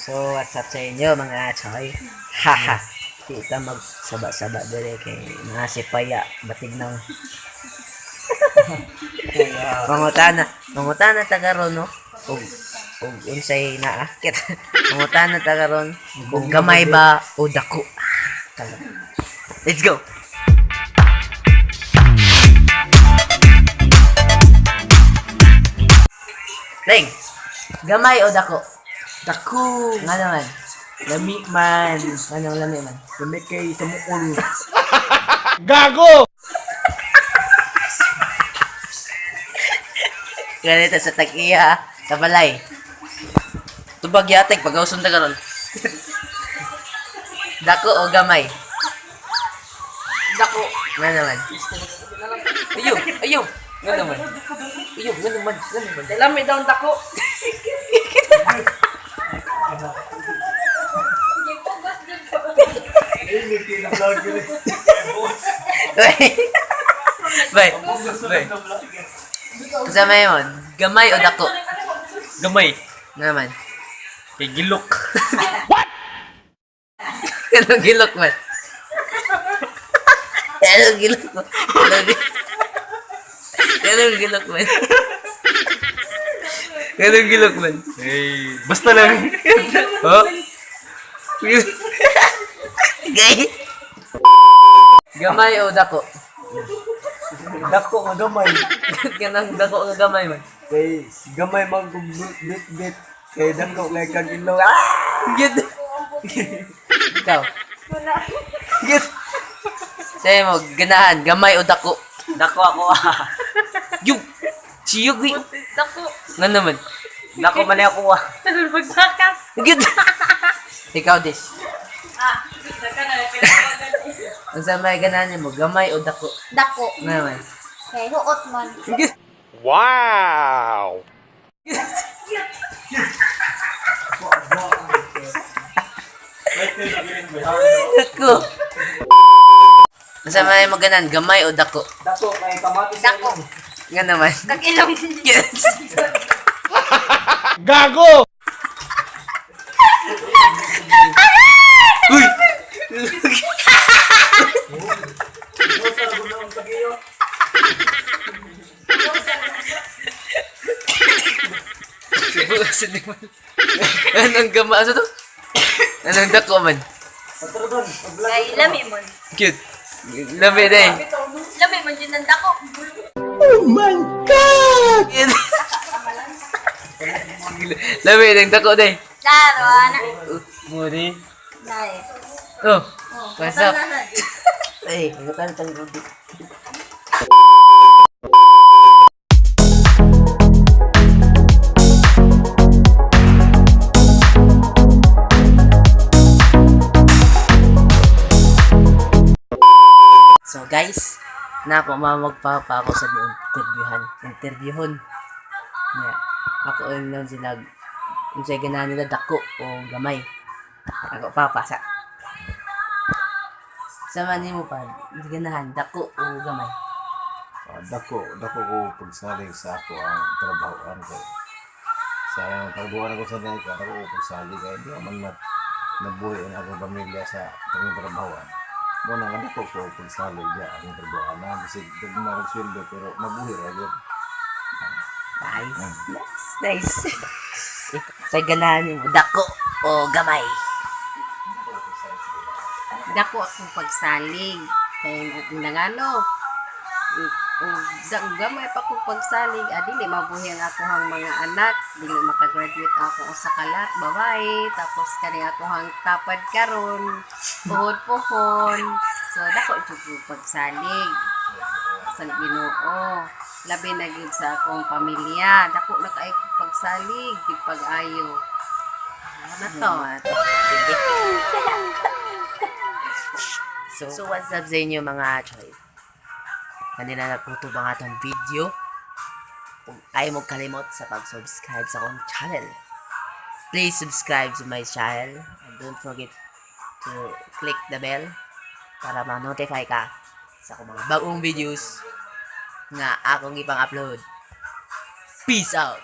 So, what's up sa inyo, mga choy? Haha. Kita magsaba-saba dire kay mga sipaya batig nang mangutana, mangutana ta karon, no? Ug unsay naa kit. Mangutana ta karon kung gamay ba o dako. Ah, let's go. Leng, gamay o dako? Dako. Nga naman. Lami man. Anong lami man? Lami kay sa mukol. Gago! Ganito sa tag-iya, sa balay. Tubag yatek pagauson ta karon. Dako o gamay? Dako. Nga naman. Ayo, ayo. Nga naman. Ayo, nga naman, nga naman. Lami daw ang dako. Bay. Bay. Bay. Kasama yun, gamay o dako? Gamay. Nga naman. Kay gilok. Anong gilok man? Anong gilok man? Anong gilok man? Anong gilok man? Hey, basta lang. Oh? Gay. Gamay o dako? Dako nga gamay. Ganang dako nga gamay man. Kay gamay man kung bit bit. Kay dako kay kag ilong. Ah! Gid. Ikaw. Gid. Sa'yo mo, ganahan, gamay o dako? Dako ako ah. Yung, siyog eh. Dako. Nga naman. Dako man ako ah. Magbakas. Gid. Ikaw, Des. Ah, daka na. Ang sa may ganahan mo, gamay o dako? Dako. Nga naman. Kay huot man. Gid. Wow! Dako. Ang sa may mo ganahan, gamay o dako? Dako kay kamatis. Dako. Nga naman. Kag ilong. Gid. Gago! Uy! Anong gama? Ano to? Anong dako man? Kay lami man. Cute. Lami na eh. Lami man jud ang dako. Cute. Lami na yung dako na eh. Klaro ana. Muri. Dai. Oh. What's up? Eh, ang tang rubi. So guys, na ako mamagpapa ako sa interviewhan. Interviewhon. Yeah. Ako ang lang sila unsay ganahan nila, dako o gamay. Ako papasa. Sa man nimo pa, ganahan dako o gamay? Ah, dako, dako ko pagsalig sa ako ang trabahoan ko. Sa trabahoan ko sa dako, dako ko pagsalig kay di man na nabuhi ang akong pamilya sa akong trabahoan. Mo na nga dako ko pagsalig ya akong trabahoan na bisig gagmay rag sweldo pero mabuhi ra gyud. Nice. Nice. Nice. Sa ganahan nimo, dako o gamay? Dako akong pagsalig kay nangano ug gamay pa kong pagsalig, ah, dili mabuhi ang akohang mga anak, dili makagraduate ako usa ka babae, tapos kani akohang tapad karon puhod pohon. So dako jud kong pagsalig sa Ginoo, labi na gyud sa akong pamilya. Dako na kay pagsalig gid pag-ayo. Ano na to? Sige. So, what's up sa inyo, mga choy? Kanina nagputubang ang atong video. Kung ayaw mo kalimot sa pag-subscribe sa akong channel. Please subscribe to my channel and don't forget to click the bell para ma-notify ka sa akong mga bagong videos nga akong ipang-upload. Peace out!